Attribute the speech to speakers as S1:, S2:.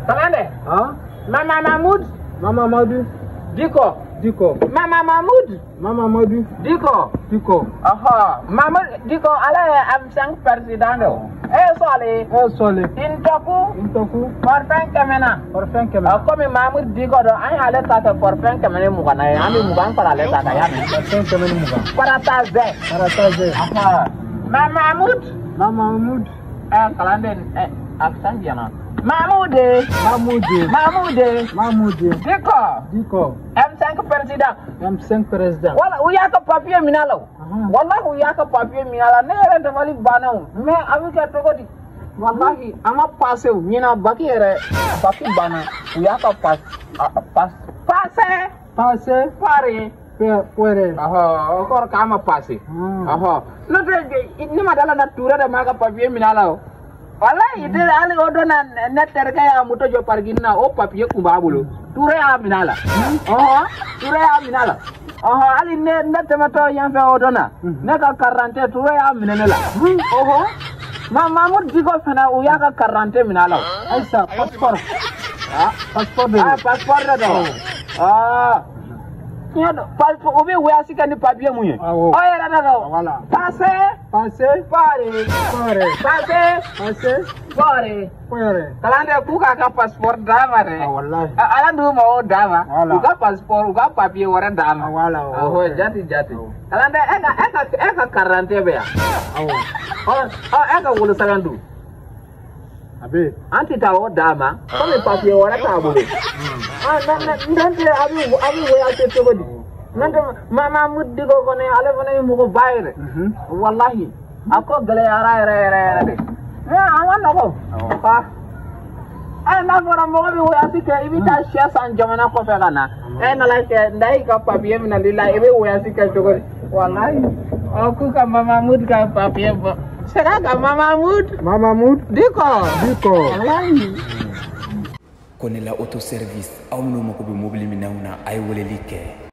S1: Kalande.
S2: Ah?
S1: Mama Mahmoud.
S2: Mama Mahmoud.
S1: Diko.
S2: Diko.
S1: Mama Mahmoud.
S2: Mama Mahmoud.
S1: Diko.
S2: Diko.
S1: Aha. Mama Diko ala M5 président do. Eh sole.
S2: Eh sole.
S1: Intoku.
S2: Intoku.
S1: Forfait kɛmɛ.
S2: Forfait kɛmɛ.
S1: Komi Mahmoud Diko do an y'ale ta kɛ forfait 120 ye. An bɛ 20 fara ale ta kan y'a mɛn.
S2: Forfait 120.
S1: Parataze.
S2: Parataze.
S1: Aha. Mama Mahmoud.
S2: Mama Mahmoud.
S1: Eh kalande eh accent bien. Mahmoud.
S2: Mahmoud.
S1: Mahmoud.
S2: Mahmoud.
S1: Diko.
S2: Diko.
S1: M5 président.
S2: M5 président.
S1: Wala u y'a ka papier minɛ a la o. Wallahi u y'a ka papier minɛ a la ne yɛrɛ dabali banna o. Mais a bɛ kɛ cogo di? Wallahi a ma passé o ɲinan bac yɛrɛ bac banna u y'a ka passe passe.
S2: Passe.
S1: Pare.
S2: Pere.
S1: Ɔhɔ o kɔrɔ k'a ma passé. Ɔhɔ n'o tɛ ne ma dala na Touré de m'a ka papier minɛ a la o. Wallahi de hali o don na ne terikɛ y'a moto jɔ parking na o papier kun b'a bolo. Touré y'a minɛ a la. Ɔhɔ Touré y'a minɛ a la. Ɔhɔ hali ne tɛmɛtɔ yan fɛ o don na ne ka carte d'identité Touré y'a minɛ ne la. Ɔhɔ Mahmoud Diko fana u y'a ka carte d'identité minɛ a la.
S2: Ayisa passeport.
S1: Ah
S2: passeport de.
S1: Ah passeport de don. Ah. Tiɲɛ don passeport u bɛ voyage kɛ ni papier mun ye.
S2: Awɔ.
S1: O yɛrɛ de don.
S2: Voilà.
S1: Passe.
S2: Passe.
S1: Pare.
S2: Pare.
S1: Passe.
S2: Passe.
S1: Pare.
S2: Pare.
S1: Kalande k'u k'a ka passeport d'a ma dɛ.
S2: Ah wallahi.
S1: Ala d'u ma o d'a ma.
S2: Voilà.
S1: U ka passeport u ka papier wɛrɛ d'a ma.
S2: Ah voilà.
S1: Awɔ jati jati. Kalande e ka carte d'identité bɛ yan.
S2: Awɔ.
S1: Ɔ e ka wolosɛbɛn dun.
S2: A bɛ yen.
S1: An tɛ taa o d'a ma komi papier wɛrɛ t'a bolo. Ah n'o tɛ a bɛ voyage cogo di? N'o tɛ Mahmoud Diko kɔni ale fana ye mɔgɔba ye dɛ. Wallahi a ko gɛlɛyara yɛrɛ yɛrɛ yɛrɛ de. Mais a ma nɔgɔn. Ah. Ɛ n'a fɔra mɔgɔ bɛ voyage kɛ i bɛ taa sɛ san jamana kɔfɛ ka na. E nana kɛ n'a y'i ka papier minɛ i la i bɛ voyage kɛ cogo di? Wallahi. Ɔ k'u ka Mahmoud ka papier bɔ. Sera ka Mahmoud.
S2: Mahmoud.
S1: Diko.
S2: Diko.
S1: Wallahi.
S3: Konela auto service aw minnu mako bɛ mobili minɛnw na a ye weleli kɛ.